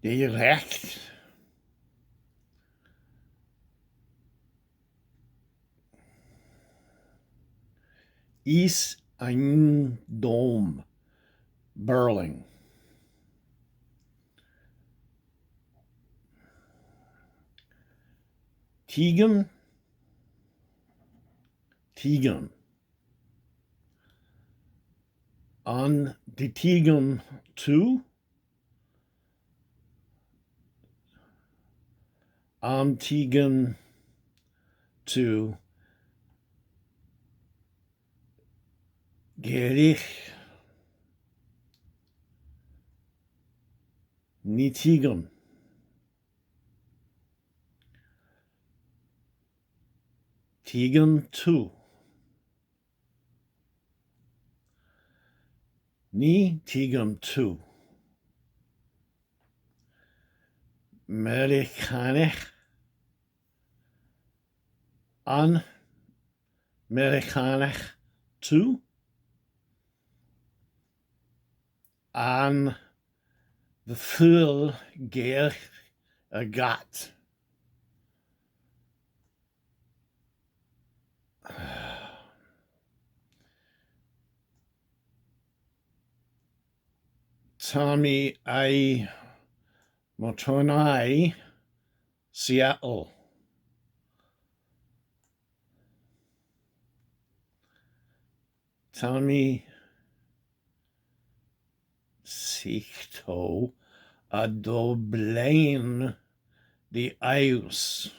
Direkt. Is ainm dom Burling. Tuigim, tuigim. An dtuigeann tú? An dtuigeann tú Gaeilge? Ní thuigim. Tuigeann tú. Ní thuigeann tú. Meiriceánach. An Meiriceánach tú? An bhfuil Gaeilge agat? Tá mé i mo chónaí Seattle. Tá mé 72 bliain d'aois.